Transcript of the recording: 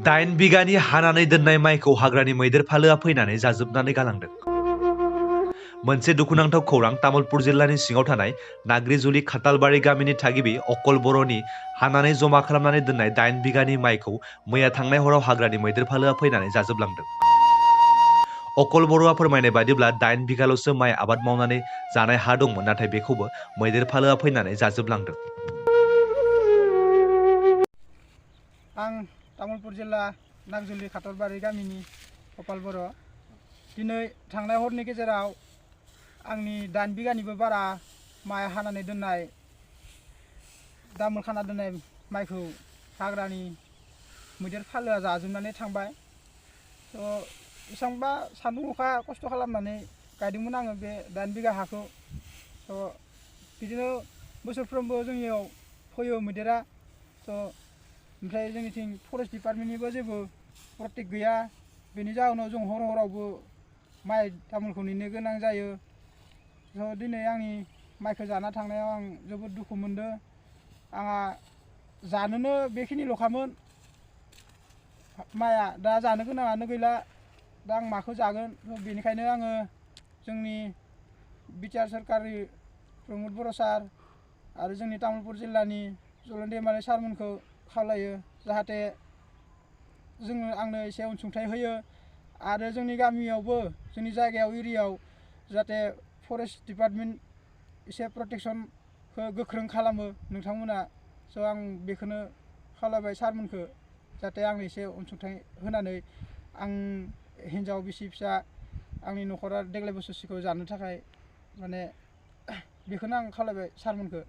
9 बिगानि हानानै दोननाय माइखौ हाग्रानि मैदेर फालोआ फैनानै जाजोबनानै गालांदों। मोनसे दुखुनांथाव खौरां तामुलपुर जिल्लानि सिङाव थानाय नाग्रिजुलि खातालबारि गामिनि थागिबि अकल बर'नि हानानै जमा खालामनानै दोननाय 9 बिगानि माइखौ मैया थांनाय हराव हाग्रानि मैदेर फालोआ फैनानै जाजोबलांदों। अकल बर'आ फोरमायनाय बायदिब्ला 9 बिगाल'सो माइ आबाद मावनानै जानाय हा दंमोन, नाथाय बेखौबो मैदेर फालोआ फैनानै जाजोबलांदों। आं तामुलपुर जिल्ला नागजुलि खातरबारि गामिनि अकल बर'। दिनै थांनाय हरनि गेजेराव आंनि 9 बिगानिबो बारा माइ हानानै दोननाय दामोल खाना दोननाय माइखौ हाग्रानि मैदेर फालोआ जाजोबनानै थांबाय। बेसेबांबा सान्दुं अखा खस्थ' खालामनानै गायदोंमोन आङो बे 9 बिगा हाखौ। बिदिनो बोसोरफ्रोमबो जोंनियाव फैयो मैदेरा। ओमफ्राय जोंनिथिं फरेस्ट डिपार्टमेन्टनिबो जेबो प्रटेक्ट गैया। बेनि जाहोनाव जों हरावबो माइ दामोलखौ नेनो गोनां जायो। दिनै आंनि माइखौ जाना थांनायाव आं जोबोद दुखु मोनदों। आंहा जानोनो बेखिनिल'खामोन माइआ, दा जानो गोनाङानो गैला। दा आं माखौ जागोन? बेनिखायनो आङो जोंनि बिटिआर सोरखारनि प्रमद बर' सार आरो जोंनि तामुलपुर जिल्लानि जयन्त एम एल ए सारमोनखौ खावलायो जाहाथे आंनो एसे अनसुंथाइ होयो आरो जोंनि गामियावबो जोंनि जायगायाव एरियायाव जाहाथे फरेस्ट डिपार्टमेन्ट एसे प्रटेक्सनखौ गोख्रों खालामो नोंथांमोना। आं बेखौनो खावलायबाय सारमोनखौ जाहाथे आंनो एसे अनसुंथाइ होनानै आं हिन्जाव बिसि फिसा आंनि न'खरा देग्लाय बोसोरसेखौ जानो थाखाय बेखौनो आं खावलायबाय सारमोनखौ।